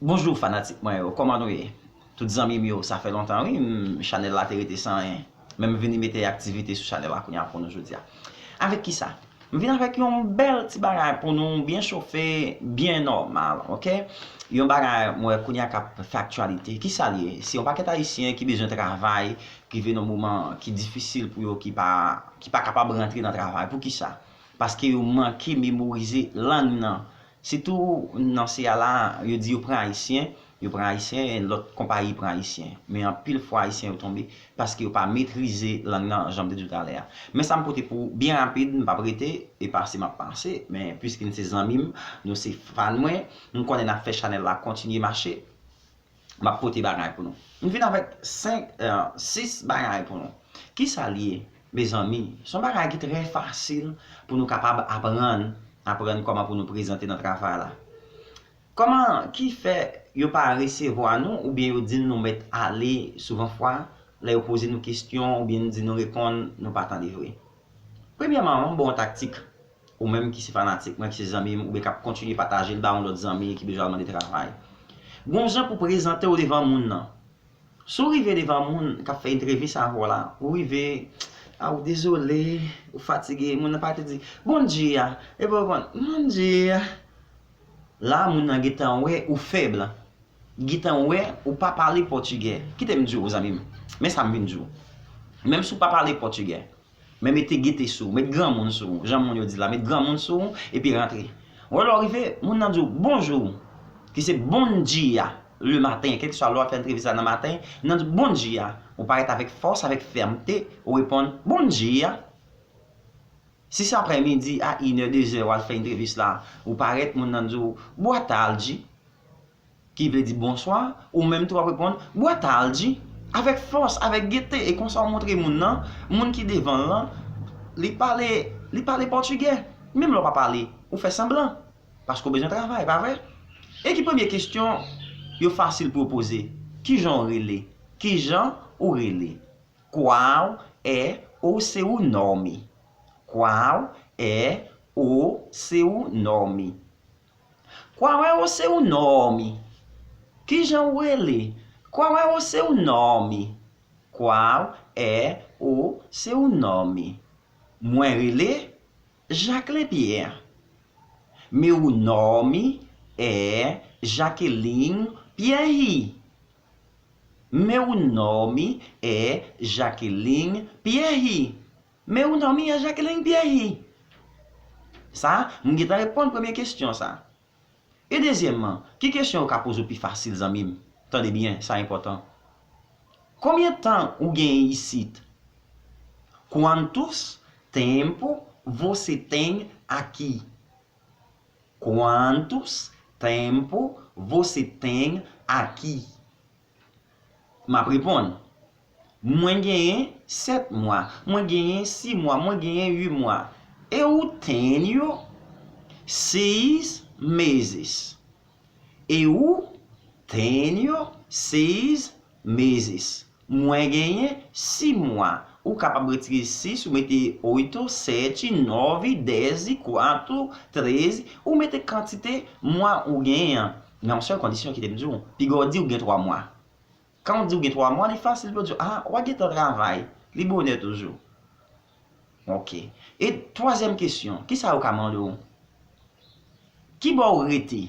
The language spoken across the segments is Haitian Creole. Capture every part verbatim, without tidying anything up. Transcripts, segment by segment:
Bonjou fanatik mwen yo, kòman nou ye? Tout zanmi m yo, sa fè lontan wi, m, chanèl la te rete san anyen. Men m vini mete aktivite sou chanèl la kounye a pou nou jodi a. Avèk kisa? M vin avèk yon bèl ti bagay pou nou, byen chofe, byen nòmal, oke? Yon bagay mwen wè kounye a k ap fè aktyalite. Kisa l ye? Se yon pakèt Ayisyen ki bezwen travay, ki vin yon moman ki difisil pou yo, ki pa, ki pa kapab rantre nan travay. Poukisa? Paske yo manke memorize lang nan. Sitou nan se a la, yo di yo pran Ayisyen, yo pran Ayisyen, lòt konpayi pran Ayisyen. Men anpil fwa Ayisyen yo tonbe paske yo pa metrize lang nan, jan m te di w talè a. Men sa m pote pou ou byen rapid, m p ap rete, e pase m ap pase. Men piske n se zanmi m, nou se fan mwen, m konnen n ap fè chanèl la kontinye mache. M ap pote bagay pou nou. M vin avèk senk, sis bagay pou nou. Kisa l ye, mezanmi? Se yon bagay ki trè fasil pou nou kapab aprann, aprann kòman pou nou prezante nan travay la. Kòman ki fè yo pa resevwa nou oubyen yo di n nou mèt ale? Souvan fwa, lè yo poze nou kesyon oubyen di nou reponn, nou pa tande vre. Premyèman, m ap ba w yon taktik. Ou menm ki se fanatik mwen, ki se zanmi m, oubyen k ap kontinye pataje l ba yon lòt zanmi ki bezwen al mande travay. Gon jan pou prezante w devan moun nan. Si w rive devan moun k ap fè entrevis avè w la, ou rive, a, ou dezole, ou fatige, moun nan pa te di, "Bom dia," epi w reponn, "Bom dia." La, moun nan gentan wè ou fèb. Gentan wè ou pa pale pòtigè. Kite m di w, zanmi m. Men sa m vin di w. Menm si w pa pale pòtigè, men mete gete sou ou, met granmoun sou ou, jan moun yo di la, met granmoun sou ou, epi rantre. Wè lè w rive, moun nan di w bonjou, ki se bon dia le maten, kèlkeswa lè w ap fè antrevis la nan maten, moun nan di w bon dia, ou parèt avèk fòs, avèk fèmte, ou reponn bon dia. Si se aprèmidi a inè, dezè, w al fè antrevis la, ou parèt, moun nan di w boa tarde, ki vle di bonswa, ou menm tou w ap reponn boa tarde, avèk fòs, avèk gete, e konsa w montre moun nan, moun ki devan l lan, li pale, li pale pòtigè. Menm lè w pa pale, ou fè sanblan, paske w bezwen travay, pa vre? E ki premye kesyon yo fasil pou yo poze? Kijan w rele? Kijan ou rele? Qual é o seu nome? Qual é o seu nome? Qual é o seu nome? Kijan w rele? Qual é o seu nome? Qual é o seu nome? Mwen rele Jacqueline Pierre. Meu nome é Jaqueline Pierre. Meu nome é Jaqueline Pierre. Meu nome é Jaqueline Pierre. Sa, m gentan reponn premye kesyon sa. E dezyèmman, ki kesyon yo ka poze w pi fasil, zanmi m? Tande byen, sa enpòtan. Konbyen tan ou genyen isit? Quantos tempo você tem aqui? Quantos tempo você tem aqui? M ap reponn. Mwen genyen sèt mwa. Mwen genyen sis mwa. Mwen genyen uit mwa. Eu tenho seis meses. Eu tenho seis meses. Mwen genyen sis mwa. Ou kapab retire sis, ou mete oito, sete, nove, dez, quatro, treze, ou mete kantite mwa ou genyen an. Nan yon sèl kondisyon, kite m di w, piga w di ou gen twa mwa. Kan w di w gen twa mwa, li fasil pou yo di w, a, w a gentan travay, li bonè toujou. Oke. E twazyèm kesyon, kisa yo ka mande w? Kibò ou rete?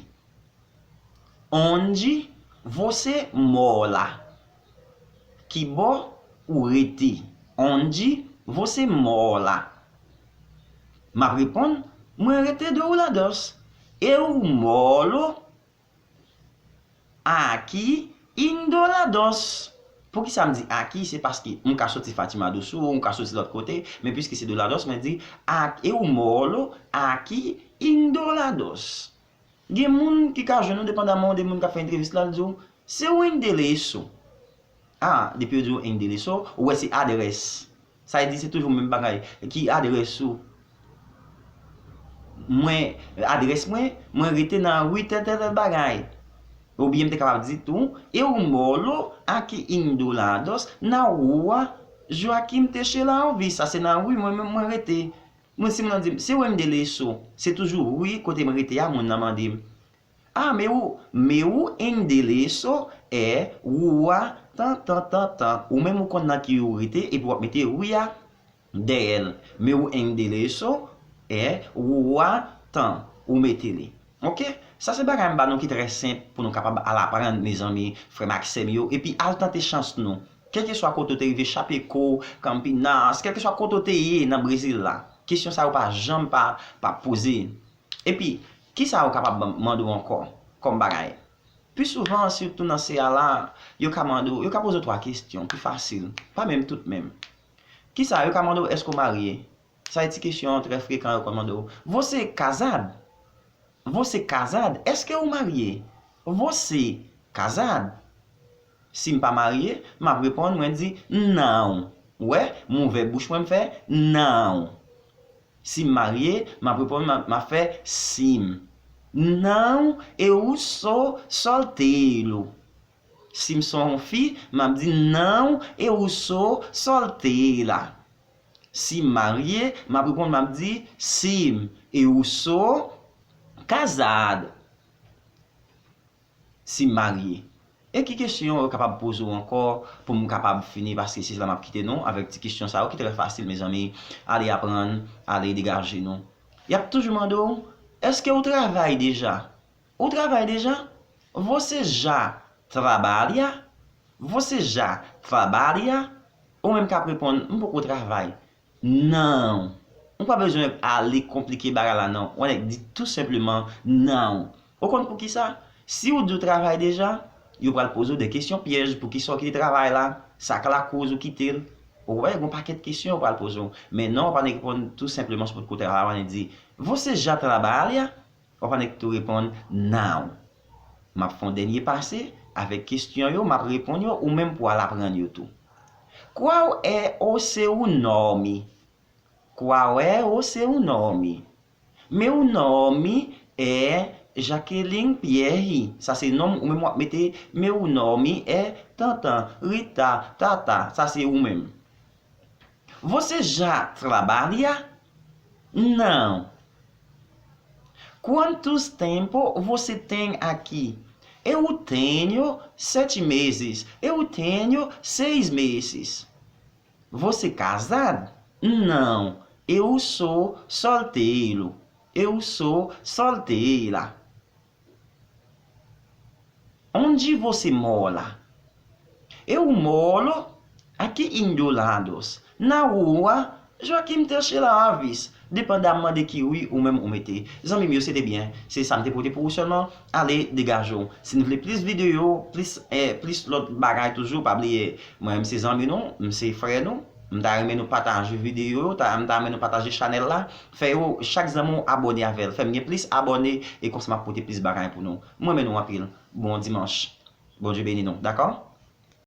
Onde você mora? Kibò ou rete? Onde você mora? M ap reponn, mwen rete Dourados. Eu moro aqui em Dourados. Poukisa m di aqui? Se paske m ka soti Fatima do Sul, m ka soti lòt kote, men piske se Dourados, mwen di, a, eu moro aqui em Dourados. Gen moun ki ka jwenn ou depandaman de moun k ap fè antrevis la, l di w, se o endereço. A, depi yo di w endereço, ou wè se adrès. Sa vle di se toujou menm bagay. Ki adrès ou? Mwen, adrès mwen, mwen rete nan ri tèl, tèl, tèl bagay. Oubyen m te kapab di tou, eu moro aqui em Dourados, na rua Joaquim Teixeira Alves. Sa se nan ri mwen menm mwen rete. Mwen, si moun nan di m, se o endereço, se toujou ri kote m rete a, moun nan mande m. Ah, meu, meu endereço é rua tan, tan, tan, tan. Ou menm ou konn nan ki ou rete, epi w ap mete rua dèyè l. Meu endereço é rua tan. Ou mete li. Ok? Sa se bagay m ba nou ki trè senp pou nou kapab al aprann, mezanmi, frè m ak sè m yo. Epi al tante chans nou. Kèlkeswa kote w te rive, Chapecó, Campinas, kèlkeswa kote w te ye nan Brezil la. Kesyon sa yo pa janm pa, pa poze. Epi, kisa yo kapab ban- mande w ankò kòm bagay? Pi souvan, sitou nan C A la, yo ka mande w, yo ka poze w twa kesyon, pi fasil. Pa menm tout menm. Kisa yo ka mande w, èske w marye? Sa e ti kesyon trè frekan yo konn mande w. Você casado? Você casado? Èske ou marye? Você casado? Si m pa marye, m ap reponn, mwen di, não. Ou wè, m ouvè bouch mwen, m fè, não. Si m marye, m ap reponn, m ap, m ap fè, sim. Não, eu sou solteiro. Si m se yon fi, m ap di, não, eu sou solteira. Si m marye, m ap reponn, m ap di, sim, eu sou casado. Si m marye. E ki kesyon yo kapab poze w ankò pou m kapab fini, paske se la m ap kite nou avèk ti kesyon sa yo ki trè fasil, mezanmi. Ale aprann, ale degaje nou. Y ap toujou mande w, èske ou travay deja? Ou travay deja? Você já trabalha? Você já trabalha? Ou menm k ap reponn, m poko travay. Não. Ou pa bezwen ale konplike bagay la, non. Ou annik di tou senpleman, não. Ou konn poukisa? Si ou di w travay deja, yo pral poze w de kesyon pyèj, poukisa w kite travay la, sa k lakoz ou kite l. Ou wè, gen yon pakèt kesyon yo pral poze w. Men non, ou pa annik reponn tou senpleman sou poko travay, ou annik di, você já trabalha? W ap annik tou reponn, não. M ap fè yon dènye pase avèk kesyon yo, m ap reponn yo, ou menm pou al aprann yo tou. Qual é o seu nome? Qual é o seu nome? Meu nome é Jaqueline Pierre. Sa se non m, ou menm w ap mete meu nome é Tantan, Rita, Tata. Sa se ou menm. Você já trabalha? Não. Quantos tempo você tem aqui? Eu tenho sete meses. Eu tenho seis meses. Você casado? Não. Eu sou solteiro. Eu sou solteira. Onde você mora? Eu moro aqui em Dourados, na rua Joaquim Teixeira Alves. Depandamman de ki ri ou menm ou mete. Zanmi m yo, se te byen. Se sa m te pote pou ou sèlman. Ale, degaje w. Si n vle plis videyo, plis, eh, plis lòt bagay toujou, pa bliye, mwen menm se zanmi nou, m se frè nou. M ta renmen nou pataje videyo yo, ta, m ta renmen nou pataje chanèl la. Fè yo, chak zanmi w abòne avè l. Fè m gen plis abòne e konsa m ap pote plis bagay pou nou. M renmen nou anpil. Bon dimanch. Bondye beni nou. Dakò?